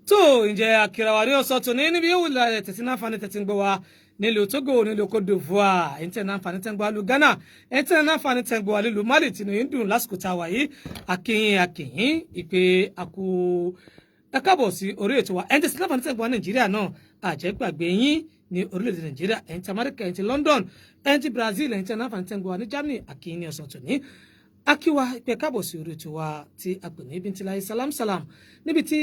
Tó ǹjẹ́ akirawa ní ọ̀sán tòní níbi yóò wùlẹ̀ tẹ̀sí náǹfààní tẹ̀sí ń gbọ́ wa nílùú Togo, nílùú Cote d'Ivoire, ẹ̀yin tẹ̀ náǹfààní tẹ̀ ń gbọ́ wa nílùú Ghana, ẹ̀yin tẹ̀ náǹfààní tẹ̀ ń gbọ́ wa nílùú Mali, tìǹbù yín dùn lásìkò tá a wà yìí. Akínyìn akínyìn ìpè àkú, ẹ káàbọ̀ sí orí ètò wa. Ẹ̀yin tẹ̀sí náǹfààní tẹ̀ ń gbọ́ wa Nàìjíríà náà, àjẹgbàgbé yín ní orílẹ̀-èdè Nàìjíríà, ẹ̀yin tí Amẹ́ríkà, ẹ̀yin tí London, ẹ̀yin tí Brazil, ẹ̀yin tí náǹfààní tẹ̀ ń gbọ́ wa ní Germany, akínyìn ní ọ̀sán tòní. Akíwa ìpè káàbọ̀ sí orí ètò wa tí a pè ní Bíntìláyé Salam Salam, níbi tí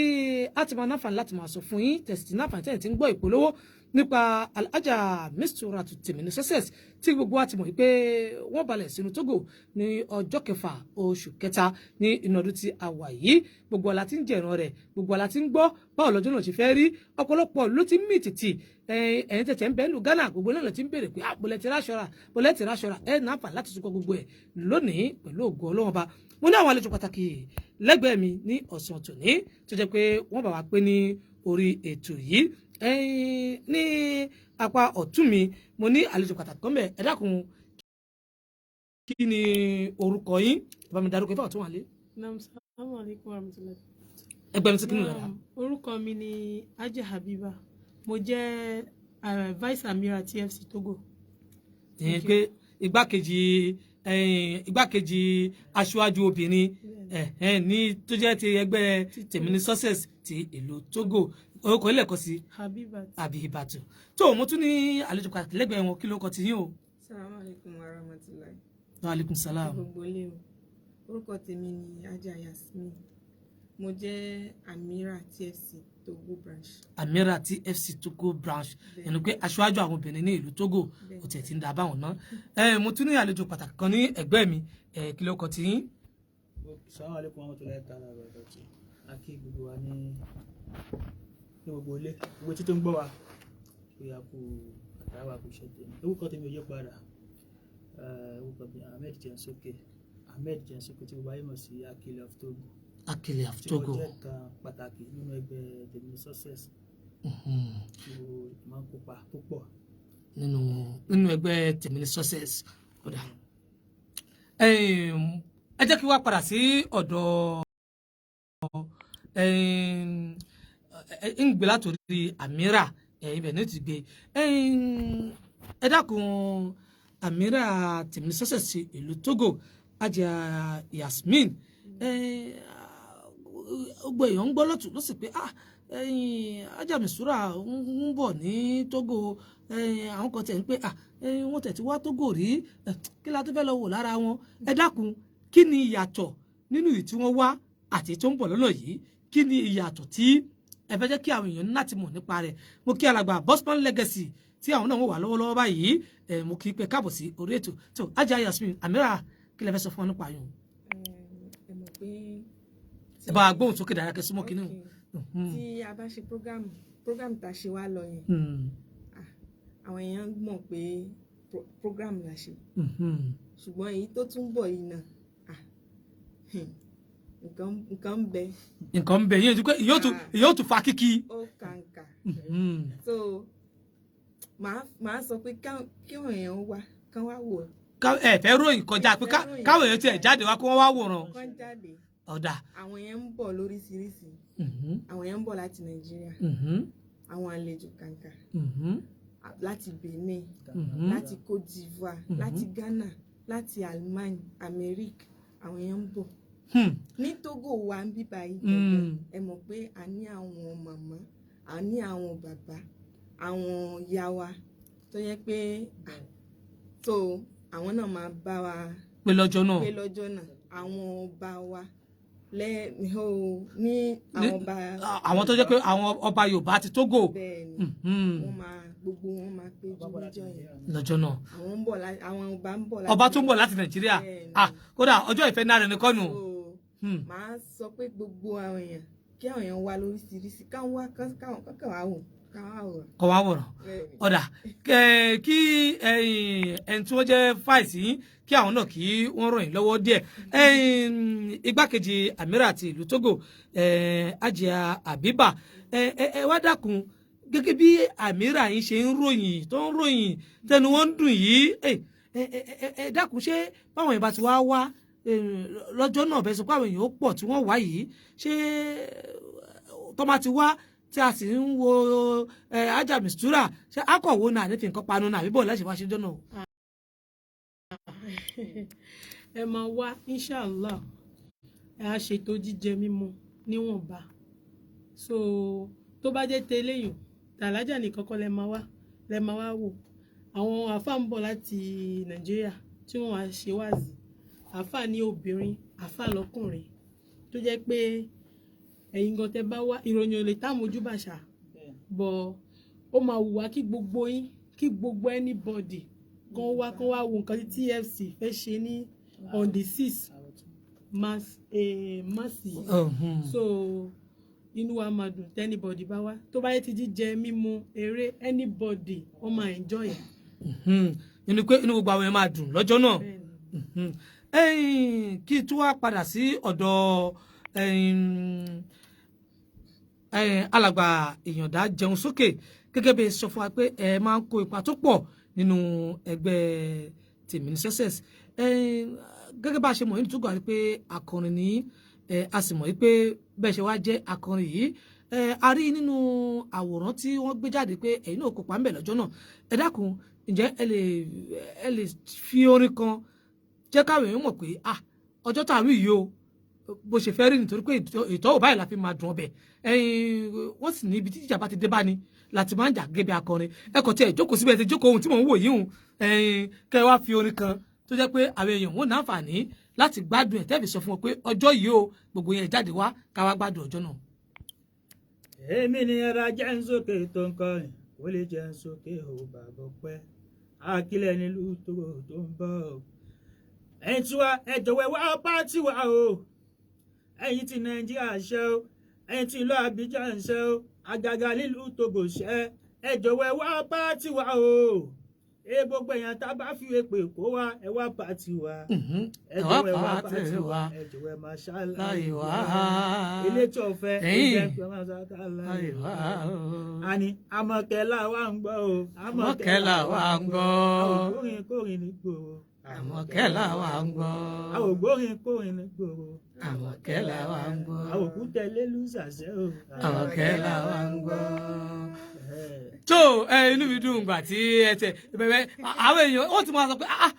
a ti máa náfààní láti máa sọ fún yín tẹ̀sí náfààní tẹ̀sí tí ń gbọ́ ìpolówó nípa Alhaja Misturatu Tèmínú Success, tí gbogbo wa ti mọ̀ wípé wọ́n balẹ̀ sínú Togo ní ọjọ́ 6 oṣù 3 ní inú ọdún tí a wà yìí. Gbogbo ọ̀la tí ń jẹ̀ràn rẹ̀, gbogbo ọ̀la tí ń gbọ́ báwo lọ́jọ́ náà ti fẹ́ rí. Ọ̀pọ̀lọpọ̀ ló ti ń mì tìtì. Ẹ̀yin tẹ̀tẹ̀ ń bẹ nílùú Ghana, gbogbo náà ló ti ń béèrè pé bọ́lẹ̀ ti ráṣọra, bọ́lẹ̀ ti ráṣọra. Ẹ̀ náà fà láti sọkọ gbogbo ẹ̀ lónìí pẹ̀lú ògo Ọlọ́run Ọba. Mo ní àwọn àlejò pàtàkì lẹ́gbẹ̀ẹ́ mi ní ọ̀sán tòní tó jẹ́ pé wọ́n bá wa pé ní orí ètò yìí. Ní apá ọ̀tún mi, mo ní àlejò pàtàkì kan bẹ̀. Ẹ dákun, kí ni orúkọ yín? Ẹ bá mi darúkọ ifá ọ̀tún wà lé. Naam, salamu alaikum warahmatullahi. Ẹgbẹ́ mi sí kí ni dada. Naam, orúkọ mi ni Haja Habiba. Mo jẹ́ Vice Amira TFC Togo. Ìyẹn pé igbákejì aṣáájú obìnrin ní tó jẹ́ ti ẹgbẹ́ Tèmínú Success ti ìlú Togo. Orúkọ ilé ẹ̀kọ́ sí? Habiba. Àbíbàtù. Tó mo tún ní àlejò pàtàkì lẹ́gbẹ̀ẹ́ wọn. Kí ló kọ ti yín o? Salamu alaikum wa rahmatulahi. Wa alaikum salam. Gbogbo ilé o. Orúkọ tèmi ni Haja Yasmin. Mo jẹ́ Amira TFC Togo branch. Amira TFC Togo branch, ẹni pé aṣáájú àwọn obìnrin ní ìlú Togo. Ó tiẹ̀ ti ń da báwọn náà. Mo tún ní àlejò pàtàkì kan ní ẹ̀gbẹ́ mi. Kí ló kọ ti yín? Assalamu alaikum warahmatullahi ta'ala wabarakatuh. A kí gbogbo wa ní gbogbo ilé, gbogbo etí tó ń gbọ́ wa pé a kú àtàwà, kú iṣẹ́ tèmi. Orúkọ tèmi ò yí padà. Orúkọ mi Ahmed Jẹ́nsókè, Ahmed Jẹ́nsókè tí gbogbo ayé mọ̀ sí Akile of Togo. Akile of tí mo Togo. jẹ́ kan pàtàkì nínú ẹgbẹ́ Tèmínú Success tí mo máa ń kópa tó pọ̀. Nínú ẹgbẹ́ Tèmínú Success. Kódà ẹ jẹ́ kí wá padà sí ọ̀dọ̀ ń gbé látòrí Amira. Ibẹ̀ ní ti gbé. Ẹ dákun, Amira Tèmínú Success ti ìlú Togo, Haja Yasmin, gbogbo èèyàn ń gbọ́ lọ́tún ló sì pé ah, Haja Mistura ń bọ̀ ní Togo. Àwọn kan tẹ̀ ń pé ah, wọ́n tẹ̀ ti wá Togo rí. Kí la tó fẹ́ lọ wò lára wọn? Ẹ dákun, kí ni ìyàtọ̀ nínú ìyí tí wọ́n wá àti tó ń bọ̀ lọ́nà yìí? Kí ni ìyàtọ̀ tí ẹ fẹ́ jẹ́ kí àwọn èèyàn ní láti mọ̀ nípa rẹ̀? Mo kí alàgbà Bosman Legacy tí àwọn náà wà lọ́wọ́lọ́wọ́ báyìí. Mo kí i pé káàbọ̀ sí orí ètò. Tó Haja Yasmin, Amira, kí lẹ fẹ́ sọ fún wọn nípa yòó? Ẹ mọ̀ pé Ẹ bá a gbóhùn sókè dára kẹ́ súnmọ́ kínní. Okay. Tí a bá ṣe program tá a ṣe wá lọ yẹn, àwọn èèyàn mọ̀ pé program la ṣe, ṣùgbọ́n èyí tó tún bọ̀ yìí náà, ah, nǹkan ń bẹ. Nǹkan ń bẹ yín pé ìyóò tún fa kíkí. Ó kàǹkà. So màá sọ pé kí àwọn èèyàn wá, kán wá wò. Ẹ fẹ́ ròyìn kọjá pé káwọn èèyàn tiẹ̀ jáde wá kí wọ́n wá wòran. Kán jáde. Ọ̀dà. Àwọn èèyàn ń bọ̀ lóríṣiríṣi. Àwọn èèyàn ń bọ̀ láti Nàìjíríà, àwọn àlejò kàǹkà láti Benin, láti Cote d'Ivoire, láti Ghana, láti Allemagne, Amérique, àwọn èèyàn ń bọ̀. Ní Togo wa ń bí báyìí gangan, ẹ mọ̀ pé a ní àwọn màmá, a ní àwọn bàbá, àwọn ìyá wa tó yẹ pé ah, so àwọn náà máa bá wa pé lọ́jọ́ náà. Pé lọ́jọ́ náà àwọn ọba wa lẹ́ o ní àwọn ọba. Àwọn tó jẹ́ pé àwọn ọba Yorùbá ti Togo. Bẹ́ẹ̀ ni. Wọ́n máa, gbogbo wọn máa péjú níjọ́ yẹn. Lọ́jọ́ náà. Àwọn ń bọ̀ àwọn ọba ń bọ̀ láti Ọba tó ń bọ̀ láti Nàìjíríà. Bẹ́ẹ̀ ni. Ah, kódà ọjọ́ ìfẹ́ náà rẹ̀ nìkan nù. So màá sọ pé gbogbo àwọn èèyàn, kí àwọn èèyàn wá lóríṣiríṣi, káwọn wá, káwọn kàn wá wò, káwọn wá wò. Kọ̀ wá wòrán. Bẹ́ẹ̀ ni. Ọ̀dà, kí ẹni tí wọ́n jẹ́ vice yín, kí àwọn náà kí wọ́n ràn yín lọ́wọ́ díẹ̀. Igbákejì Amira àti ìlú Togo, Hajiya Abiba, ẹ wá dákun, gẹ́gẹ́ bí Amira yín ṣe ń ròyìn, tó ń ròyìn tẹnu wọn ń dùn yìí, ẹ dákun, ṣé báwọn yẹn bá ti wá wá lọ́jọ́ náà, bẹ́ẹ̀ sọ pé àwọn èèyàn ó pọ̀ tí wọ́n wá yìí, ṣé Tó bá ti wá tí a sì ń wo Ajá Mistura, ṣé akọ̀wé náà ní fi nǹkan panu náà, àbí bọ́ọ̀lù ẹ̀ṣẹ̀ wá ṣe jọ́nà o? Ẹ máa wá, inshallah. Ẹ á ṣètò jíjẹ mímu níwọ̀nba. So tó bá jẹ́ tẹ́lẹ̀yìn tàlájà nìkan kọ́ lẹ máa wá wò. Àwọn àáfàá ń bọ̀ láti Nàìjíríà tí wọ́n wá ṣe wáàzì, àáfàá ní obìnrin, àáfàá lọ́kùnrin, tó jẹ́ pé ẹ̀yin gan tẹ́ bá wá, ìròyìn ò lè tá àmójúbàṣà bọ̀. Ó máa wù wá kí gbogbo yín, kí gbogbo anybody kan wá wo nǹkan tí TFC fẹ́ ṣe ní on the 6 March yìí. So inú wa máa dùn tí anybody bá wá. Tó bá yẹ ti jíjẹ mímu, eré, anybody wọ́n máa enjoy ẹ̀. Inú pé inú gbogbo àwọn yẹn máa dùn lọ́jọ́ náà. Bẹ́ẹ̀ni. Ẹ̀yin, kí n tún wá padà sí ọ̀dọ̀ ẹ̀yin, alàgbà Ìyàndá Jẹun Sókè. Gẹ́gẹ́ bí ẹ sọ fún wa pé ẹ máa ń kó ipa tó pọ̀ nínú ẹgbẹ́ Tèmi ní Success. Ẹ̀yin, gẹ́gẹ́ bá a ṣe mọ̀ nínú tó gbà pé akọrin ní ẹ, a sì mọ̀ wípé bẹ́ẹ̀ ṣe wá jẹ́ akọrin yìí, a rí nínú àwòrán tí wọ́n gbé jáde pé ẹ̀yin náà kópa ńbẹ̀ lọ́jọ́ náà. Ẹ dákun, ǹjẹ́ ẹ lè fi orin kan jẹ́ káwọn èèyàn mọ̀ pé, ah, ọjọ́ tá a wí yìí o, bó ṣe fẹ́ rí, nítorí pé ìtọ́wò báyìí la fi máa dùn ọbẹ̀. Ẹ̀yin wọ́n sì ní ibi tí ìjà bá ti dé bá ni láti máa ń jà gẹ́gẹ́ bí akọrin. Ẹ kàn tí ẹ jókòó síbẹ̀, ẹ ti jókòó ohun tí mò ń wò yìí hùn. Ẹ̀yin kẹ́ ẹ wá fi orin kan tó jẹ́ pé àwọn èèyàn wọn náǹfààní láti gbádùn ẹ̀, tẹ́ẹ̀fì sọ fún wọn pé ọjọ́ yìí o, gbogbo yẹn jáde wá, ká wá gbádùn ọjọ́ náà. Èmi ni ẹra jẹ́ ń sókè tó ń kọrin kó lè jẹ́ ń sókè ò bàbọ̀ pẹ́ akílẹ̀ nílùú Togo tó ń bọ̀. Ẹ̀yin tí wa, ẹ jọ̀wọ́, ẹ wá party wa o. Ẹ̀yin tí Nàìjíríà ṣe o, ẹ̀yin tí ìlú Abidjan ṣe o, àgàgà nílùú Togo ṣe, ẹ jọ̀wọ́, ẹ wá party wa o. Ẹ gbogbo èèyàn tá a bá fi èpè kó wa, ẹ wá party wa. Ẹ jọ̀wọ́, ẹ wá party wa. Ẹ jọ̀wọ́, ẹ máa ṣáláì wá elétò ọ̀fẹ́ Ẹ̀yin. ẹ jẹ́ máa ṣáláì láì wá. wá. Àní Àmọ̀kẹ́lá wa ń gbọ́ o. Àmọ̀kẹ́lá wa ń gbọ́. Àwògbórin kórin ní gbòòrò. Àmọ̀kẹ́lá wa ń gbọ́. Àwògbórin kórin ní gbòòrò. Àmọ̀kẹ́lá wa ń gbọ́. Àwòkú tẹ̀lé lùsàṣẹ́ o. Àmọ̀kẹ́lá wa ń gbọ́. Tó ẹ, inú mi dùn gbà tí ẹ tẹ bẹ̀rẹ̀. Àwọn èèyàn ó ti máa sọ pé, ah,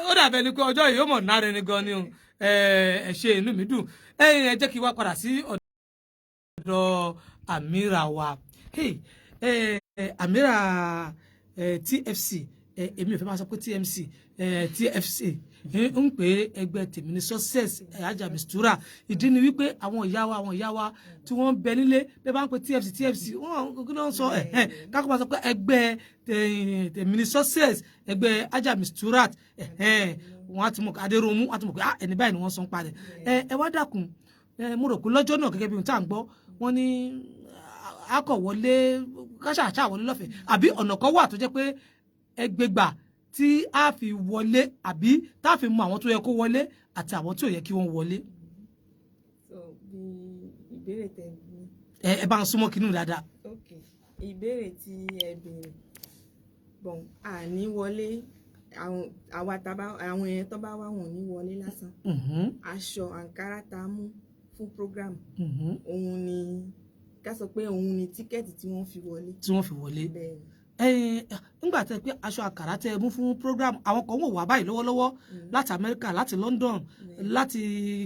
ó dàbẹ̀ ni pé ọjọ́ yìí ó mọ̀ náà ni gan ni o. Ẹ ṣe, inú mi dùn. Ẹ jẹ́ kí n wá padà sí ọ̀dọ̀ Amira wa. Hey, Amira TFC, èmi ò fẹ́ máa sọ pé TMC, TFC ń pè é, ẹgbẹ́ Tèmi ní Success, Ajá Mistura. Ìdí ni wípé àwọn ìyá wa tí wọ́n ń bẹ nílé bẹ́ẹ̀ bá ń pè TFC, TFC, wọ́n kí ló ń sọ ẹ̀? Kákó máa sọ pé ẹgbẹ́ Tèmi ní Success, ẹgbẹ́ Ajá Mistura, wọ́n á ti mọ̀ Adéròmú, wọ́n á ti mọ̀ pé, ah, ẹni báyìí ni wọ́n sọ ń parẹ́. Ẹ wá dákun, mo rò pé lọ́jọ́ náà, gẹ́gẹ́ bí ohun tá à ń gbọ́, wọ́n ní akọ̀wọlé káṣáṣá wọlé lọ́fẹ̀ẹ́, àbí ọ̀nà kan wà tó jẹ́ pé ẹgbẹ́gbà tí a fi wọlé, àbí tá a fi mọ àwọn tó yẹ kó wọlé àti àwọn tí ò yẹ kí wọ́n wọlé? So bí ìbéèrè tẹ́ bí. Ẹ bá ń súnmọ́ kínú dáadáa. Ok, ìbéèrè tí ẹ béèrè, bon, àní wọlé àwọn àwa taba, àwọn èèyàn tó bá wá, wọn ò ní wọlé lásán. Aṣọ àǹkárá tá a mú fún program, òun ni ká sọ pé òun ni ticket tí wọ́n fi wọlé. Tí wọ́n fi wọlé. Bẹ́ẹ̀ ni. Nígbà tẹ pé aṣọ àkàrà tẹ mú fún program, àwọn kan wò wá báyìí lọ́wọ́lọ́wọ́ láti Amẹ́ríkà, láti London, láti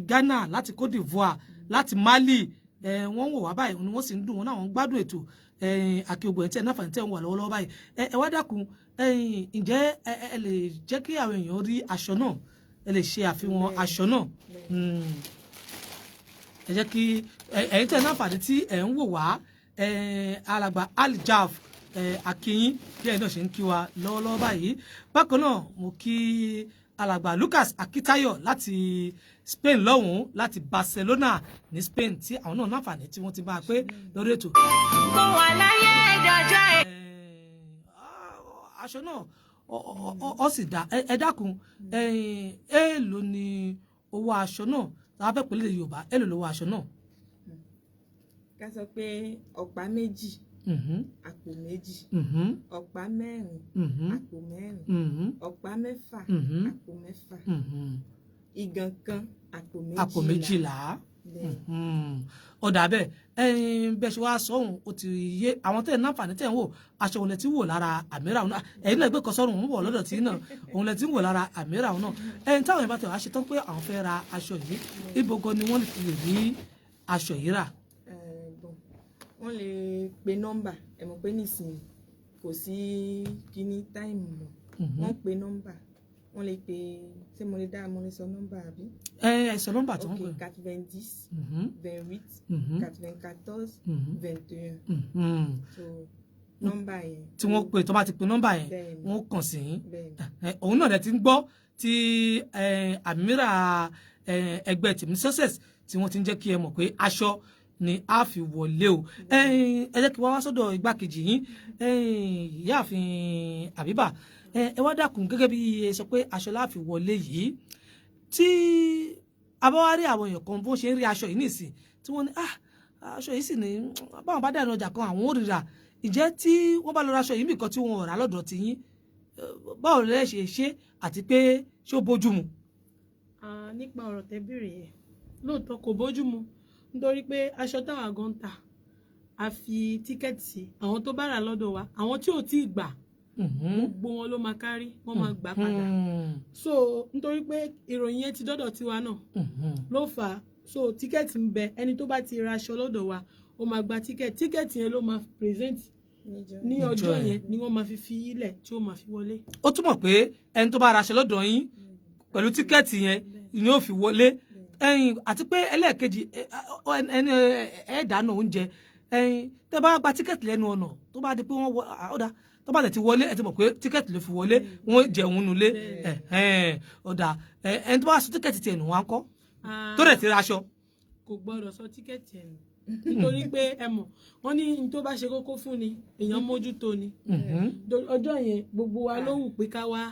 Ghana, láti Cote d'Ivoire, láti Mali. Wọ́n wò wá báyìí ni wọ́n sì ń dùn wọn náà, wọ́n ń gbádùn ètò àkè ògbọ̀n tẹ̀ náà fàǹtẹ̀ ń wà lọ́wọ́lọ́wọ́ báyìí. Ẹ wá dákun, ǹjẹ́ ẹ lè jẹ́ kí àwọn èèyàn rí aṣọ náà? Ẹ lè ṣe àfihàn aṣọ náà? Ẹ jẹ́ kí ẹ̀yin tẹ̀ náà fàdí tí ẹ̀ ń wò wá, alàgbà Aljaf Akínyín, bí ẹ̀yin náà ṣe ń kí wa lọ́wọ́lọ́wọ́ báyìí. Bákan náà, mo kí alàgbà Lucas Akitayo láti Spain lọ́hùn-ún, láti Barcelona ní Spain, tí àwọn náà láǹfààní tí wọ́n ti bá a pé lórí ètò. Mo wà láyé dọjọ́ ẹ̀. Aṣọ náà ọ sì dá. Ẹ dákun, èèlò ni owó aṣọ náà? Tá a fẹ́ pèlè Yorùbá, èèlò lówó aṣọ náà? Ká sọ pé ọ̀pá 2, àpò 2. Ọ̀pá 4, àpò 4. Ọ̀pá 6, àpò 6. Ìgàn kan, àpò 12. Àpò 12. Bẹ́ẹ̀. Ọ̀dà bẹ́ẹ̀, ẹ̀yin bẹ́ẹ̀ ṣe wá sọ òun ó ti yé àwọn tẹ̀ ń náfààní tẹ̀ ń wò aṣọ òun lẹ ti wò lára àmìrà òun náà. Ẹ̀yin náà gbé kan sọ́run òun wọ̀ lọ́dọ̀ tí náà òun lẹ ti ń wò lára àmìrà òun náà. Ẹ̀yin táwọn yẹn bá tẹ̀ wá ṣetán pé àwọn fẹ́ ra aṣọ yìí, ibo gan ni wọ́n ti lè rí aṣọ yìí rà? Bon, wọ́n lè pe nọ́mbà. Ẹ mọ̀ pé nísìnyí kò sí kíní time mọ́. Wọ́n pe nọ́mbà, wọ́n lè pe, ṣé mo lè dá, mo lè sọ nọ́mbà àbí? Ẹ ẹ sọ nọ́mbà tí wọ́n Ok. pè. 90 28 94 21. So nọ́mbà yẹn. Tí wọ́n pè, tó bá ti pe nọ́mbà yẹn, Bẹ́ẹ̀ni. wọ́n kàn sí yín. Bẹ́ẹ̀ni. Òun náà lẹ ti ń gbọ́ tí àmìrà ẹgbẹ́ Tèmi Success tí wọ́n ti ń jẹ́ kí ẹ mọ̀ pé aṣọ ni a fi wọlé o. Ẹ jẹ́ kí wá wá sọ́dọ̀ igbákejì yín, ìyáàfin Àbíbà. Ẹ wá dákun, gẹ́gẹ́ bí ẹ sọ pé aṣọ la fi wọlé yìí, tí a bá wá rí àwọn èèyàn kan bó ṣe ń rí aṣọ yìí nìsín tí wọ́n ní, "Ah, aṣọ yìí sì ní báwọn bá dànù ọjà kan, àwọn ò ríra," ìjẹ́ tí wọ́n bá lọ ra aṣọ yìí nìkan tí wọ́n ò rà lọ́dọ̀ tiyín, báwo lẹ ṣe ṣe, àti pé ṣé ó bójú mu? Ah, nípa ọ̀rọ̀ tẹ́ bèrè yẹn, lóòótọ́ kò bójú mu, nítorí pé aṣọ táwa gan ń tà, a fi tíkẹ́ẹ̀tì sí. Àwọn tó bá rà lọ́dọ̀ wa, àwọn tí ò tí ì gbà, gbogbo wọn ló máa kárí, wọ́n máa gbà padà. So nítorí pé ìròyìn yẹn ti dọ́dọ̀ tiwa náà ló fà á. So tíkẹ́ẹ̀tì ń bẹ. Ẹni tó bá ti ra aṣọ lọ́dọ̀ wa, ó máa gba tíkẹ́ẹ̀tì. Tíkẹ́ẹ̀tì yẹn ló máa present níjọ́ ní Níjọ́ ọjọ́ yẹn. yẹn ni wọ́n máa fi ilẹ̀ tí ó máa fi wọlé. Ó túmọ̀ pé ẹni tó bá ra aṣọ lọ́dọ̀ yín, pẹ̀lú tíkẹ́ẹ̀tì yẹn ni ó fi wọlé. Ẹyin àti pé ẹlẹ́ẹ̀kejì, ẹni ẹ dáná oúnjẹ, ẹyin tẹ́ bá gba tíkẹ́ẹ̀tì lẹ́nu ọ̀nà, tó bá di pé wọ́n wọ ọ̀dà, tó bá tẹ̀ ti wọlé, ẹ ti mọ̀ pé tíkẹ́ẹ̀tì ló fi wọlé, wọ́n jẹun nulẹ̀. Ọ̀dà, ẹni tó bá sọ tíkẹ́ẹ̀tì tiẹ̀ nù wá ńkọ́, Ah, tó dẹ̀ ti ra aṣọ? Kò gbọ́dọ̀ sọ tíkẹ́ẹ̀tì ẹ̀ nù, nítorí pé ẹ mọ̀ wọ́n ní n tó bá ṣe kókó fún ni èèyàn mójútó ni. Ọjọ́ yẹn gbogbo wa ló wù pé ká wá.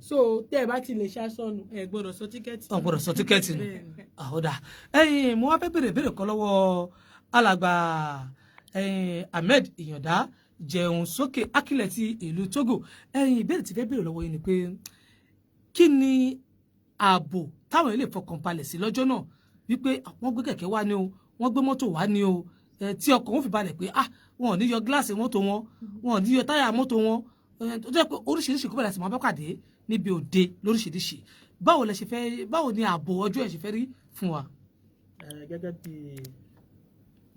So tẹ́ ẹ bá ti lè ṣaṣọnù, ẹ gbọ́dọ̀ sọ tíkẹ́ẹ̀tì. Ọ̀ gbọ́dọ̀ sọ tíkẹ́ẹ̀tì nù. Bẹ́ẹ̀ni. Àhódà, ẹ̀yin mo wá fẹ́ béèrè béèrè kan lọ́wọ́ alàgbà ẹ̀yin Ahmed Ìyàndá jẹun sókè akílẹ̀ ti ìlú Togo. Ẹ̀yin, ìbéèrè tí fẹ́ béèrè lọ́wọ́ yín ni pé kí ni ààbò táwọn ilé ìfọkànbalẹ̀ sí lọ́jọ́ náà, wípé wọ́n gbé kẹ̀kẹ́ wá ní o, wọ́n gbé mọ́tò wá ní o, tí ọkọ̀ wọn fi balẹ̀ pé ah, wọn ò ní yọ gíláàsì mọ́tò wọn, wọn ò ní yọ táyà mọ́tò wọn, tó jẹ́ pé oríṣiríṣi kó bẹ̀rẹ̀ sí máa bá pàdé níbi òde lóríṣiríṣi. Báwo lẹ ṣe fẹ́, báwo ni ààbò ọjọ́ ẹ̀ ṣe fẹ́ rí fún wa? Gẹ́gẹ́ bí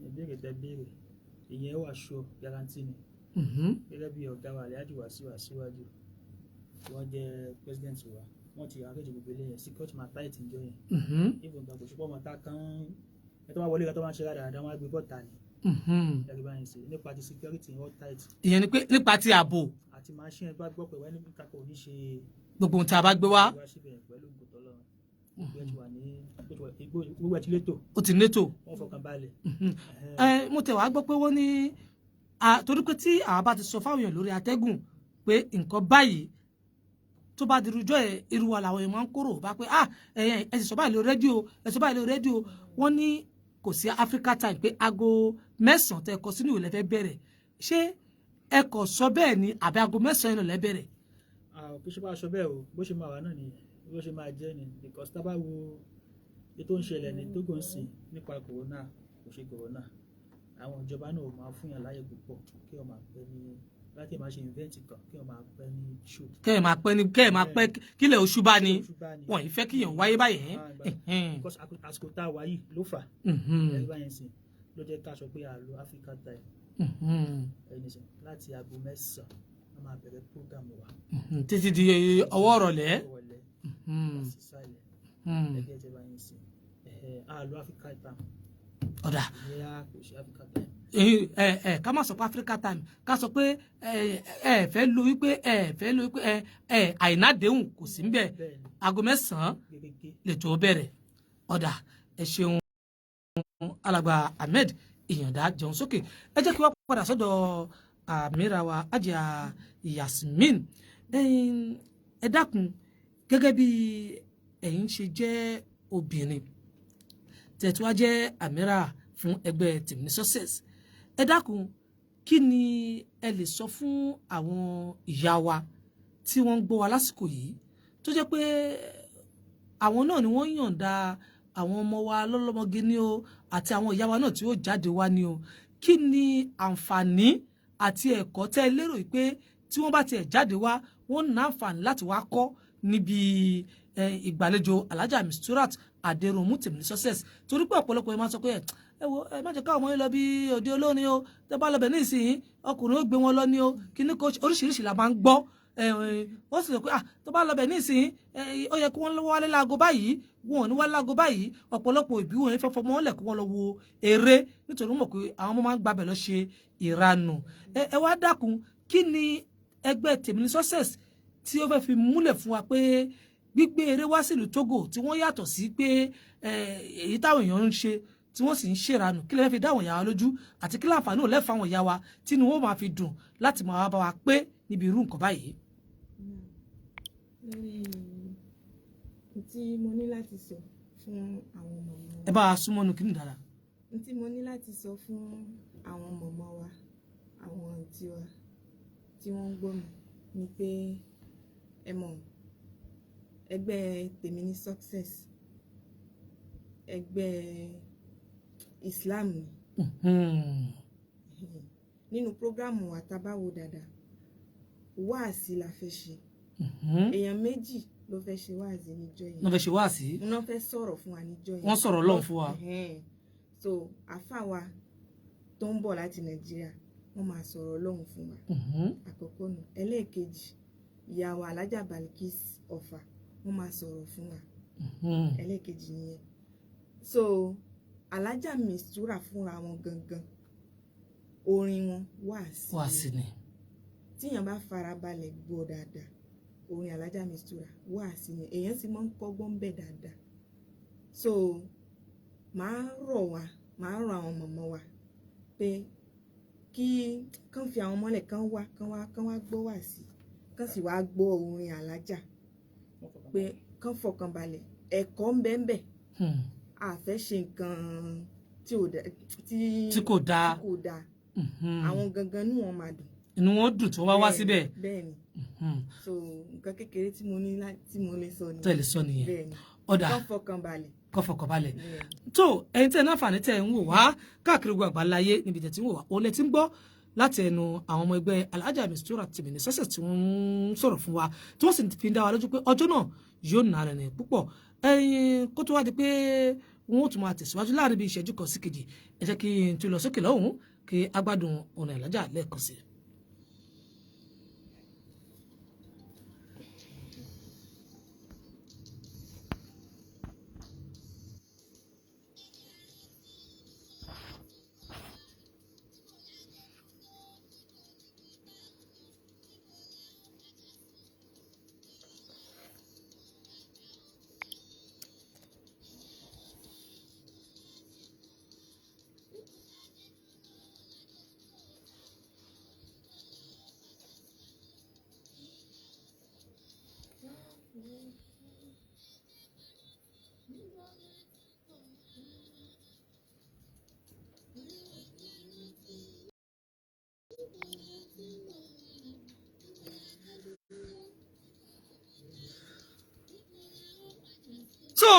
ìbéèrè tẹ́ béèrè, ìyẹn wà sure, guarantee ni. Gẹ́gẹ́ bí ọ̀gá wa Alhaji Wasiu Aṣíwájú tí wọ́n jẹ́ president wa, wọ́n ti arrange gbogbo ilé yẹn. Security máa tight níjọ́ yẹn. Even gan kò sí pọ́ ọmọ ta kan ẹ tó bá wọlé kan tó bá ń ṣe rádaràda, wọn á gbé bọ́ta ni. Ẹ̀rí báyìí sí nípa ti security, wọ́n tight. Ìyẹn ni pé nípa ti ààbò. Àti machine bá gbọ́ pé wọ́n ní kakọ̀ ò ní ṣe. Gbogbo ohun tí a bá gbé wá. Wá síbẹ̀ pẹ̀lú ògùn tọ́lọ́run, gbogbo ẹ̀ ti wà ní gbogbo ẹ̀ ti létò. Ó ti nétò. Wọ́n fọkàn balẹ̀. Ẹ mo tẹ̀ wá gbọ́ pé wọ́n ní torí pé tí àwa bá ti sọ fáwọn èèyàn lórí atẹ́gùn pé nǹkan báyìí tó bá di irújọ́ ẹ̀, irú wa làwọn èèyàn máa ń kóró bá pé, "Ah, ẹ̀yẹ ẹ sì sọ báyìí lórí rédíò, ẹ sọ báyìí lórí rédíò." Wọ́n ní kò sí Africa time, pé aago 9 tẹ kọ sínú ìwé lẹ́fẹ́ bẹ̀rẹ̀. Ṣé ẹ kò sọ bẹ́ẹ̀ ni, àbí aago 9 yẹn lẹ́ bẹ̀rẹ̀? Kì í ṣe bá aṣọ bẹ́ẹ̀ o. Bó ṣe máa wà náà ni bó ṣe máa jẹ́ ni, because tá a bá wo ètò ń ṣẹlẹ̀ ní Togo ń sìn nípa corona, kò ṣe corona, àwọn ìjọba náà ò máa fún yàn láyè púpọ̀ kí wọ́n máa pẹ́ ní láti máa ṣe event kan, kí wọ́n máa pẹ́ ní show. Kẹ́ ẹ̀ máa pẹ́ ní, kẹ́ ẹ̀ máa pẹ́ kílẹ̀ oṣù bá ní. Oṣù bá ní. Wọ́n yìí fẹ́ kíyàn wáyé báyìí. Because àsìkò tá a wà yìí ló fà ẹ̀rí báyìí sìn ló jẹ́ ká sọ pé a lo Africa time. Ẹni sìn láti aago 9 a máa bẹ̀rẹ̀ program wa. Títí di ọwọ́ ìrọ̀lẹ́. Ìrọ̀lẹ́ sísàlẹ̀ ẹgbẹ́ ìjọba yìí sìn a lo Africa time. Ọ̀dà. Ìyẹn kò ṣe Africa time. Ẹ ẹ ká má sọ pé Africa time, ká sọ pé ẹ ẹ fẹ́ lo wípé ẹ fẹ́ lo wípé ẹ ẹ àìnádéhùn kò sí níbẹ̀. Bẹ́ẹ̀ni. Aago 9 gẹ́gẹ́. lè tó bẹ̀rẹ̀. Ọ̀dà, ẹ ṣeun, alàgbà Ahmed Ìyàndá jẹun sókè. Ẹ jẹ́ kí wọ́n padà sọ́dọ̀ àmìra wa, Àjìyà Yasmin. Ẹ dákun, gẹ́gẹ́ bí ẹ̀yin ṣe jẹ́ obìnrin tẹ̀tùwá jẹ́ àmìra fún ẹgbẹ́ Tèmí Success, ẹ dákun, kí ni ẹ lè sọ fún àwọn ìyá wa tí wọ́n ń gbọ́ wa lásìkò yìí, tó jẹ́ pé àwọn náà ni wọ́n yọ̀ǹda Àwọn ọmọ wa lọ́lọ́mọge ní o, àti àwọn ìyá wa náà tí ó jáde wá ní o. Kí ni àǹfààní àti ẹ̀kọ́ tẹ́ ẹ lérò pé tí wọ́n bá tiẹ̀ jáde wá, wọ́n ní àǹfààní láti wá kọ́ níbi ìgbàlejò Alhaja Misturat Aderounmu Tèmíní Success? Torí pé ọ̀pọ̀lọpọ̀ ẹ máa sọ pé ẹ wo, ẹ má jẹ́ káwọn ọmọ yín lọ bí òde olórin o, tẹ́ bá lọ bẹ̀ nísìnyí, ọkùnrin ó gbé wọn lọ ní o, kíní kó oríṣiríṣi la máa ń gbọ́. Wọ́n sì sọ pé tó bá lọ bẹ̀ nísìnyí, ó yẹ kí wọ́n wálé láago báyìí, wọn ò ní wálé láago báyìí. Ọ̀pọ̀lọpọ̀ ìbí wọn fẹ́ fọmọ lẹ̀ kí wọ́n lọ wo eré, nítorí wọ́n mọ̀ pé àwọn ọmọ máa ń gbabẹ̀ lọ ṣe ìranù. Ẹ wá dákun, kí ni ẹgbẹ́ Tèmíní Success tí ó fẹ́ fi múlẹ̀ fún wa pé gbígbé eré wá sílùú Togo tí wọ́n yàtọ̀ sí pé èyí táwọn èèyàn ń ṣe tí wọ́n sì ń ṣèranù? Kí lè fẹ́ fi dá àwọn ìyá wa lójú, àti kí láǹfààní ò lẹ́fọ̀ àwọn ìyá wa tínú wọn máa fi dùn láti máa bá wa pé níbi irú nǹkan báyìí? Lórí tí mo ní láti sọ fún àwọn mọ̀mọ́ wa. Ẹ bá a súnmọ́ nu kíni dára. Tí mo ní láti sọ fún àwọn mọ̀mọ́ wa, àwọn àǹtí wa tí wọ́n ń gbọ́ mi ni pé, ẹ mọ̀, ẹgbẹ́ Tèmíní Success, ẹgbẹ́ Islam ni. Nínú prógrámù wa, tá bá wò dáadáa, wáàsí la fẹ́ ṣe. Èèyàn méjì ló fẹ́ ṣe wáàsí níjọ́ yẹn. Wọ́n fẹ́ ṣe wáàsí. Wọ́n fẹ́ sọ̀rọ̀ fún wa níjọ́ yẹn. Wọ́n sọ̀rọ̀ Ọlọ́run fún wa. So àfáà wa tó ń bọ̀ láti Nàìjíríà, wọ́n máa sọ̀rọ̀ Ọlọ́run fún wa. Àkọ́kọ́ nù. Ẹlẹ́ẹ̀kejì, ìyá wa Alhaja Balikis Ọ̀fà, wọ́n máa sọ̀rọ̀ fún wa. Ẹlẹ́ẹ̀kejì nìyẹn. So Alhaja Mistura fúnra wọn gangan, orin wọn wáàsí. Wáàsí ni. Tíyàn bá farabalẹ̀ gbọ́ dáadáa, orin Alhaja Mistura wáàsí ni, èèyàn sì máa ń kọ́gbọ́n bẹ̀ dáadáa. So màá rọ̀ wá, màá rọ̀ àwọn mọ̀mọ́ wa pé kí kán fi àwọn mọ́lẹ̀, kán wá, kán wá, kán wá gbọ́ wáàsí, kán sì wá gbọ́ orin Alhaja, pé kán fọkàn balẹ̀, ẹ̀kọ́ ń bẹ ń bẹ. A fẹ́ ṣe nǹkan tí ò dá, tí kò dáa. Tí kò dáa. Àwọn gangan inú wọn máa dùn. Inú wọn dùn tí wọ́n bá wá síbẹ̀. Bẹ́ẹ̀ni. So nǹkan kékeré tí mo ní, tí mo lè sọ nìyẹn. Tẹ̀lé sọ nìyẹn. Bẹ́ẹ̀ni. Ọ̀dà. Kán fọkàn balẹ̀. Kó fọkàn balẹ̀. Bẹ́ẹ̀ni. Tó ẹ̀yin tẹ́ ẹ náfààní tẹ́ ẹ ń wò wá káàkiri gbogbo àgbáláyé níbi tẹ́ ti ń wò wá, òun lẹ ti ń gbọ́ láti ẹnu àwọn ọmọ ẹgbẹ́ Alhaja Mistura Tèmíní Success tí wọ́n ń sọ̀rọ̀ fún wa, tí wọ́n sì fi ń dá wa lójú pé ọjọ́ náà yóò nà rẹ̀ ní púpọ̀. Ẹ̀yin kó tó wá di pé wọ́n ó tún máa tẹ̀síwájú láàrin bí ìṣẹ́jú kan sí kejì, ẹ jẹ́ kí n tún lọ sókè lọ́hùn-ún kí a gbádùn ọ̀nà Alhaja lẹ́ẹ̀kan sí i. Tó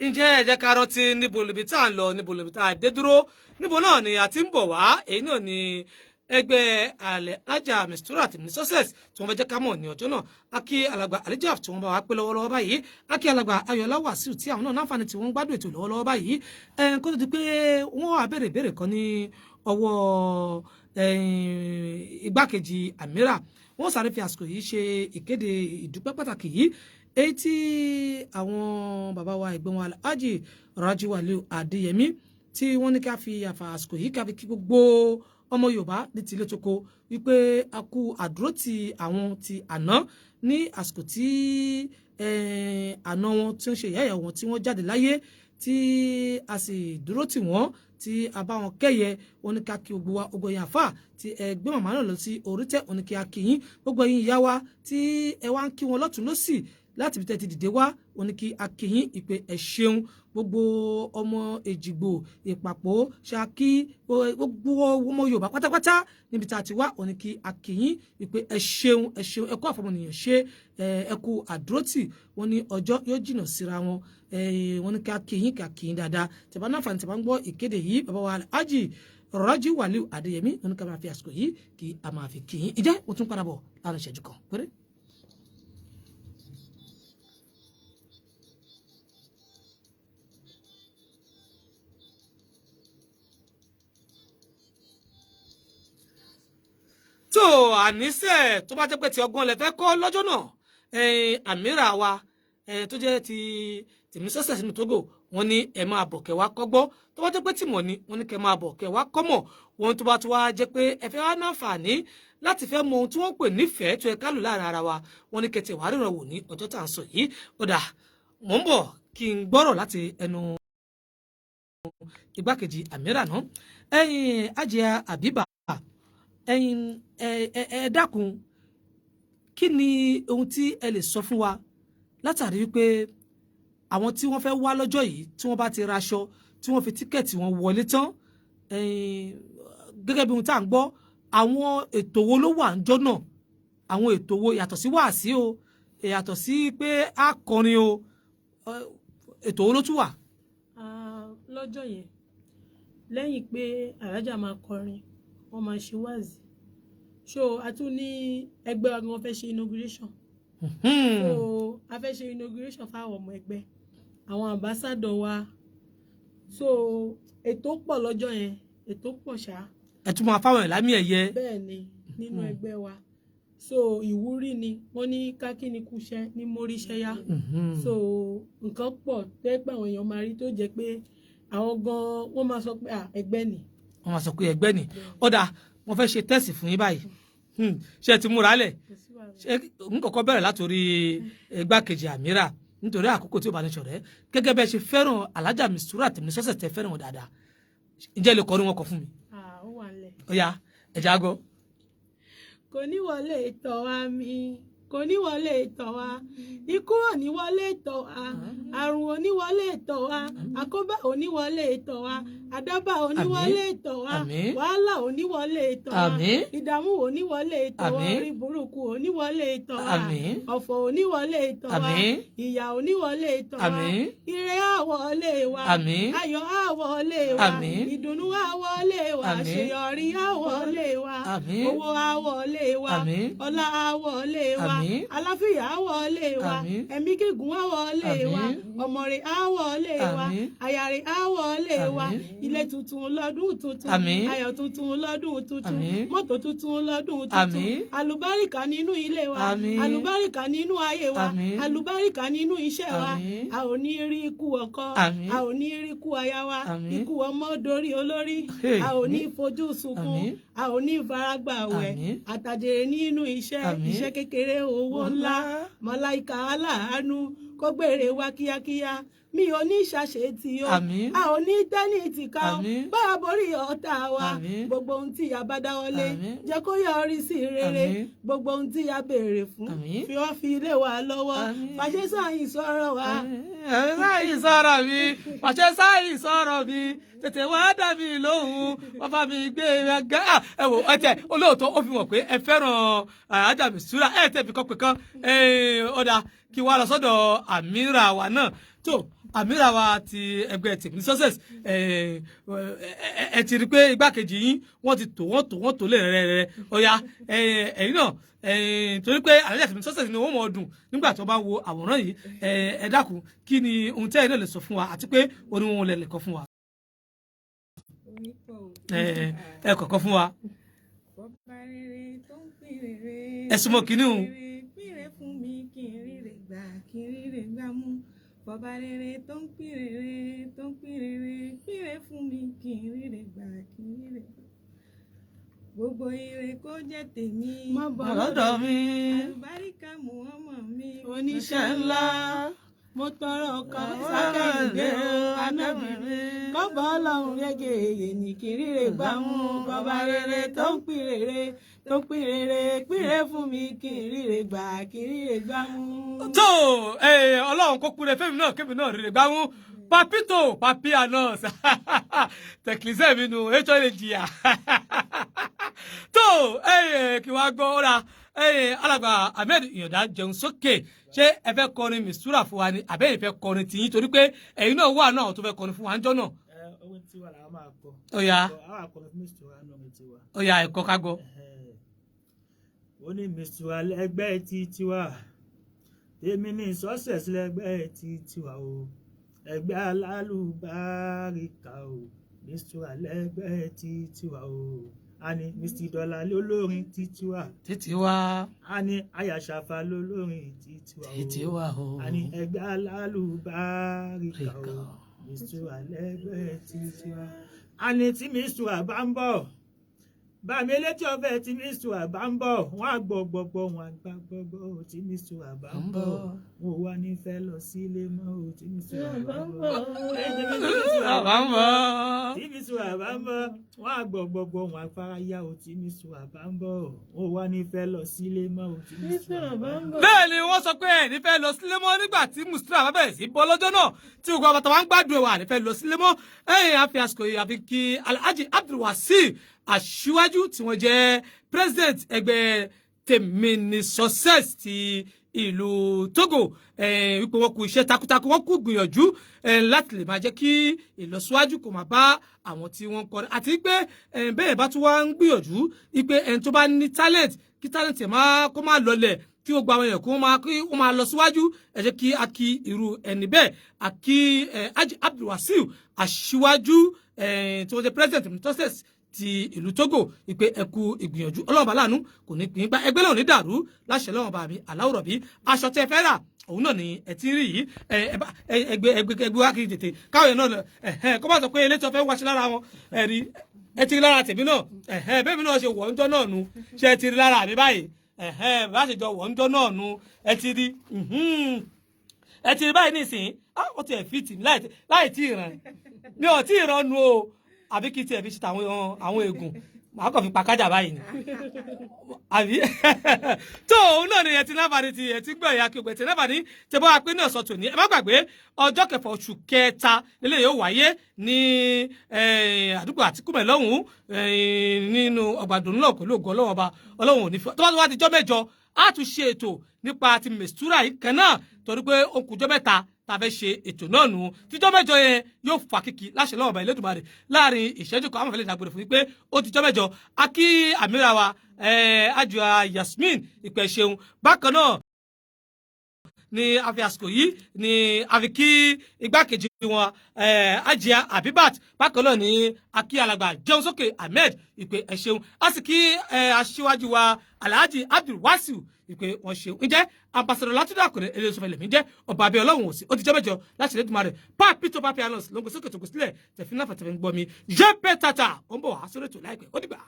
ǹjẹ́ ẹ jẹ́ ká rántí níbo níbi tá à ń lọ, níbo níbi tá a dé dúró, níbo náà ni a ti ń bọ̀ wá. Èyí náà ni ẹgbẹ́ Alhaja Mistura Tèmíní Success tí wọ́n fẹ́ jẹ́ ká mọ̀ ní ọjọ́ náà. Akí alàgbà Alijaf tí wọ́n bá wa pé lọ́wọ́lọ́wọ́ báyìí, akí alàgbà Ayọ̀lá Wàsíù tí àwọn náà náfààní tí wọ́n ń gbádùn ètò lọ́wọ́lọ́wọ́ báyìí. Kó tó di pé wọ́n wá béèrè ìbéèrè kan ní ọwọ́ igbákejì Amira, wọ́n sáré fi àsìkò yìí ṣe ìkéde ìdúpẹ́ pàtàkì yìí, èyí tí àwọn bàbá wa ẹ̀gbọ́n wa Alhaji Raji Waliu Adéyẹmí tí wọ́n ní ká fi àfà àsìkò yìí ká fi kí gbogbo ọmọ Yorùbá ní tilé toko wípé a kú àdúró ti àwọn ti àná ní àsìkò tí àná wọn tí ń ṣe ìyá ìyàwó wọn tí wọ́n jáde láyé, tí a sì dúró tì wọ́n, tí a bá wọn kẹ́yẹ. Wọn ní ká kí gbogbo wa, gbogbo ẹ̀yin àfà tí ẹ gbé màmá náà lọ sí orí tẹ́, wọn ní kí a kí yín, gbogbo ẹ̀yin ìyá wa tí ẹ wá ń kí wọn lọ́tùn lósì láti ibi tẹ́ ti dìde wá, wọn ní kí a kí yín ìpè ẹ ṣeun. Gbogbo ọmọ Èjìgbò, Ìpàpó, Ṣakí, gbogbo ọmọ Yorùbá pátápátá níbi tá a ti wá, wọn ní kí a kí yín ìpè ẹ ṣeun, ẹ ṣeun, ẹ kú àfọmọnìyàn ṣe, ẹ kú àdúrótì. Wọn ní ọjọ́ yóò jìnnà síra wọn. Wọ́n ní ká kí yín, ká kí yín dáadáa. Tẹ̀bá náà fani tẹ̀bá ń gbọ́ ìkéde yìí, bàbá wa Alhaji Raji Waliu Adéyẹmí, wọ́n ní ká máa fi àsìkò yìí kí a máa fi kí yín. Ìjẹ́ o tún padà bọ̀ láàrin ìṣẹ́jú kan péré. Tó àníṣe tó bá jẹ́ pé ti ọgbọ́n lẹ fẹ́ kọ́ lọ́jọ́ náà, àmìrà wa tó jẹ́ ti tèmi sọ́sẹ̀ sínú Togo, wọ́n ní ẹ máa bọ̀ kẹ́ wá kọ́gbọ́. Tó bá jẹ́ pé tìmọ̀ ni, wọ́n ní kẹ́ máa bọ̀ kẹ́ wá kọ́mọ̀. Wọ́n tó bá tó wá jẹ́ pé ẹ fẹ́ wá náfààní láti fẹ́ mọ ohun tí wọ́n pè nífẹ̀ẹ́ tó yẹ ká lò láàrin ara wa, wọ́n ní kẹtẹ̀ wàá ríran wò ní ọjọ́ tá à ń sọ yìí. Ó dà, mò ń bọ̀ kí n gbọ́rọ̀ láti ẹnu igbákejì àmìrà náà. Ẹ̀yin Àjìyà Àbíbà, ẹ̀yin ẹ dákun, kí ni ohun tí ẹ lè sọ fún wa látàrí wípé àwọn tí wọ́n fẹ́ wá lọ́jọ́ yìí, tí wọ́n bá ti raṣọ, tí wọ́n fi tíkẹ́ẹ̀tì wọn wọlé tán, gẹ́gẹ́ bí ohun tá à ń gbọ́, àwọn ètò wo ló wà ńjọ́ náà? Àwọn ètò wo, yàtọ̀ sí wàásí o, yàtọ̀ sí pé a kọrin o, ètò wo ló tún wà? Lọ́jọ́ yẹn, lẹ́yìn pé Alhaja máa kọrin, wọ́n máa ṣe wáàzì, so a tún ní ẹgbẹ́ wa gan fẹ́ ṣe inauguration. So a fẹ́ ṣe inauguration fáwọn ọmọ ẹgbẹ́, àwọn ambassador wa. So ètò pọ̀ lọ́jọ́ yẹn, ètò pọ̀ ṣá. Ẹ tún máa fáwọn ìlàmì ẹ̀yẹ. Bẹ́ẹ̀ ni, nínú ẹgbẹ́ wa. So ìwúrí ni wọ́n ní kákíní kúṣẹ́ ní móríṣẹ́ yá. So nǹkan pọ̀ tẹ́ pé àwọn èèyàn máa rí, tó jẹ́ pé àwọn gan wọ́n máa sọ pé ẹgbẹ́ ni. Wọ́n máa sọ pé ẹgbẹ́ ni. Ọ̀dà, wọ́n fẹ́ ṣe tẹ́sì fún yín báyìí. Ṣé ẹ ti múra lẹ̀? Ṣé n kọ́kọ́ bẹ̀rẹ̀ látòrí igbákejì àmìrà, nítorí àkókò tí ó bá ní ṣọ̀rẹ́. Gẹ́gẹ́ bẹ́ẹ̀ ṣe fẹ́ràn Alhaja Mistura Tèmi Sọ́sẹ̀, tẹ fẹ́ràn wọn dáadáa, ǹjẹ́ lè kọrin wọn kọ fún mi? Ó wà nílẹ̀. Ó yá, ẹ̀já gbọ́. Kò ní wọlé tọ̀ wá mi, kò ní wọlé tọ̀ wá, ikú ò ní wọlé tọ̀ wá, àrùn ò ní wọlé tọ̀ wá, àkóbá ò ní wọlé tọ̀ wá, àdábà ò ní wọlé tọ̀ wá, wàhálà ò ní wọlé tọ̀ wá, ìdààmú ò ní wọlé tọ̀ wá, orí burúkú ò ní wọlé tọ̀ wá, ọ̀fọ̀ ò ní wọlé tọ̀ wá, ìyà ò ní wọlé tọ̀ wá, ire á wọlé wa, ayọ̀ á wọlé wa, ìdùnnú á wọlé wa, àṣeyọrí á wọlé wa, owó á wọlé wa, ọlá á wọlé wa, àlàáfíà á wọlé wa, ẹ̀mí gígùn á wọlé wa, ọmọ rẹ̀ á wọlé wa, aya rẹ̀ á wọlé wa, ilé tuntun lọ́dún tuntun, ayọ̀ tuntun lọ́dún tuntun, mọ́tò tuntun lọ́dún tuntun, àlùbáríkà nínú ilé wa, àlùbáríkà nínú ayé wa, àlùbáríkà nínú iṣẹ́ wa. A ò ní rí ikú ọkọ, a ò ní rí ikú aya wa, ikú ọmọ dorí olórí, a ò ní fojú sunkún, a ò ní faragbà wẹ̀, àtàjèrè nínú iṣẹ́, iṣẹ́ kékeré owó ńlá, màláìka aláàánú kó gbèrè wa kíákíá. Mi ò ní ṣàṣetì o, a ò ní tẹ́ni tìka o, bá a borí ọ̀tá wa. Gbogbo ohun tí a bá dáwọ́lé, jẹ́ kó yọrí sí rere. Gbogbo ohun tí a béèrè fún, fi wọ́n fi lé wa lọ́wọ́. Fàṣẹ sáyìn sọ̀rọ̀ wa. Sáyìn sọ̀rọ̀ mi, fàṣẹ sáyìn sọ̀rọ̀ mi, tètè wá dà mí lóhùn, bàbá mi gbé e gá. Ẹ wò ẹ, tẹ olóòótọ́, ó fi hàn pé ẹ fẹ́ràn Alhaja Mistura. Ẹ tẹ fi kọ́ pé kan ọ̀dà kí wàá lọ sọ́dọ̀ àmìrà wa náà. Tó àmìrà wa ti ẹgbẹ́ Tèmi Success, ẹ ti rí i pé igbákejì yín, wọ́n ti tò, wọ́n tò, wọ́n tò lè rẹ́rẹ́rẹ́. Ọ̀ya, ẹ̀yin náà, torí pé Alhaja Tèmi Success ni wọ́n mọ̀ ọ́ dùn nígbà tó bá wo àwòrán yìí. Ẹ dákun, kí ni ohun tí ẹ̀yin náà lè sọ fún wa, àti pé orin wọn lè kọ fún wa? Ẹ kọ̀ọ̀kan fún wa. Ẹ súnmọ́ kínní o. Pínrẹ fún mi kí n ríre gbà, kí n ríre gbà mú. Bàbá rere tó ń pín rere, tó ń pín rere, pínrẹ fún mi kí n ríre gbà, kí n ríre gbà. Gbogbo ire kó jẹ́ tèmi. Má bọ̀ lọ́dọ̀ mi. Àlùbáríkà Muhammad mi. Oníṣẹ́ ńlá, mo tọrọ kan sákẹ́yìndé o, anábì mi kọ́bọ̀ ọlọ́run rẹ́gẹ̀ èyí ní kí ríre gbà mú. Bàbá rere tó ń pín rere, tó ń pín rere, pínrẹ fún mi kí n ríre gbà, kí n ríre gbà mú. Tó Ọlọ́run kó kúrẹ́ fẹ́mi náà, kémi náà rere gbámú. Papito papi anos tẹkilisẹ́ mi nu ètò lè jìyà tó kí wàá gbọ́ ọ́ra. Alàgbà Ahmed Ìyàndá jẹun sókè, ṣé ẹ fẹ́ kọrin mistura fún wa ni àbẹ́yìn fẹ́ kọrin tiyín? Torí pé ẹ̀yin náà wà náà tó fẹ́ kọrin fún wa ńjọ́ náà. Ẹ orin tiwa làwọn máa kọ. Ó yá. Àwọn akọrin fún mistura náà orin tiwa. Ó yá, ẹ̀kọ́ ká gbọ́. Ó ní mistura lẹ́gbẹ́ ti tiwa, tèmi ní success lẹ́gbẹ́ ti tiwa o, ẹgbẹ́ alálùbáríkà o, mistura lẹ́gbẹ́ ti tiwa o. A ní Mr Dollar lólórin ti tiwa. Títí wá. A ní Ayàṣàfà lólórin ti tiwa o. Títí wá o. A ní ẹgbẹ́ alálùbáríkà o, mistura lẹ́gbẹ́ ti tiwa. A ní tí mistura bá ń bọ̀, bàmí elétí ọbẹ̀, tí mistura bá ń bọ̀, wọ́n á gbọ́ gbọ́gbọ́, wọ́n á gbá gbọ́gbọ́. Tí mistura bá ń bọ̀, wọ́n ò wá ní fẹ́ lọ sílé mọ́ o. Tí mistura bá ń bọ̀, Bá ń bọ̀. tí mistura bá ń bọ̀, wọ́n á gbọ́ gbọ́gbọ́, wọ́n á fara yá o. Tí mistura bá ń bọ̀, wọ́n ò wá ní fẹ́ lọ sílé mọ́ o. Tí mistura bá ń bọ̀. Bẹ́ẹ̀ ni wọ́n sọ pé ẹ̀ ní fẹ́ lọ sílé mọ́ nígbà tí mistura bá bẹ̀rẹ̀ sí bọ́ lọ́jọ́ náà, tí gbogbo àbàtà wa ń gbádùn ẹ̀wà ní fẹ́ lọ sílé mọ́. Ẹ̀yìn àfi àsìkò yìí àfi kí Alhaji Abdulwasi Aṣíwájú tí wọ́n jẹ́ president ẹgbẹ́ Tèmi Success ti ìlú Togo, wípé wọ́n kú iṣẹ́ takuntakun, wọ́n kú gbìyànjú láti lè máa jẹ́ kí ìlọsíwájú kò máa bá àwọn tí wọ́n ń kọrin, àti pé bẹ́ẹ̀ bá tún wá ń gbìyànjú wípé ẹni tó bá ní talent, kí talent ẹ̀ máa kó máa lọlẹ̀, kí gbogbo àwọn èèyàn kó máa kí wọ́n máa lọ síwájú. Ẹ jẹ́ kí a kí irú ẹni bẹ́ẹ̀, a kí Haji Abdulwasiu Aṣíwájú tí wọ́n jẹ́ president Success ti ìlú Togo, ìpè ẹkú ìgbìyànjú. Ọlọ́run bá láàánú kò ní pín gbá ẹgbẹ́ náà ní dàrú láṣẹ lọ́wọ́n bá mi aláwòrán bí aṣọ tẹ fẹ́ rà òun náà ni ẹ ti ń rí yìí. Ẹgbẹ́ ẹgbẹ́ ẹgbẹ́ wá kiri tètè káwọn èèyàn náà ẹ kó má sọ pé elétò fẹ́ wáṣẹ lára wọn. Ẹ rí, ẹ ti rí lára tèmi náà, bẹ́ẹ̀ mi náà ṣe wọ̀ ńjọ́ náà nu. Ṣe ẹ ti rí lára mi báyìí? Bá ṣe jọ wọ̀ ńjọ́ náà nu. Ẹ ti rí, ẹ ti rí báyìí nísìnyí. Ó ti ẹ̀ fi tì mí láì tí ì ràn mi ò tí ì ràn nu o, àbí kí tiẹ̀ fi ṣe tàwọn àwọn ègùn, màá kàn fi pa kájà báyìí ni àbí tó. Òun náà ni ẹ ti láǹfààní ti ẹ ti gbọ́ ìyá kí o gbẹ ti láǹfààní tẹ bá wa pé náà sọ tòní. Ẹ má gbàgbé, ọjọ́ kẹfà oṣù kẹta lélẹ̀ yóò wáyé ní àdúgbò Àtìkúmẹ̀ lọ́hùn-ún, nínú ọgbàdùn náà pẹ̀lú ògo Ọlọ́run Ọba. Ọlọ́run ò ní fi tó bá wá di jọ́ mẹ́jọ, á tún ṣe ètò nípa ti mistura yìí kan náà, torí pé ó kù jọ́ 3 tá a fẹ́ ṣe ètò náà nù. Tíjọ́ mẹ́jọ yẹn yóò fà kìkì láṣẹ lọ́wọ́ Ọba Elédùmarè. Láàrin ìṣẹ́jú kan, àwọn afẹ́lẹ́ ìdágbére fún yín pé ó ti jọ́ mẹ́jọ. A kí àmìrà wa Ajua Yasmin ìpẹ́ ṣeun. Bákan náà ni a fi àsìkò yìí ni a fi kí igbákejì wọn, Ajia Abibat. Bákan náà ni a kí alàgbà jẹun sókè Ahmed ìpè ẹ ṣeun. A sì kí aṣíwájú wa Alhaji Abdulwasiu ìpè wọn ṣeun. Ǹjẹ́ ambassador Látúndé Àkànní eléyìí lèmi jẹ́ ọba abẹ́ Ọlọ́run òsì. Ó ti jẹ́ mẹ́jọ láti lè dùnmọ́ rẹ̀ pápí tó pápí alọ́sì ló ń gbé sókè tó gbé sílẹ̀ tẹ̀fín náà fẹ̀tẹ̀fẹ̀ ń gbọ́ mi jẹ́ pé tata ó ń bọ̀ wá sórí ètò láìpẹ́. Ó dìgbà.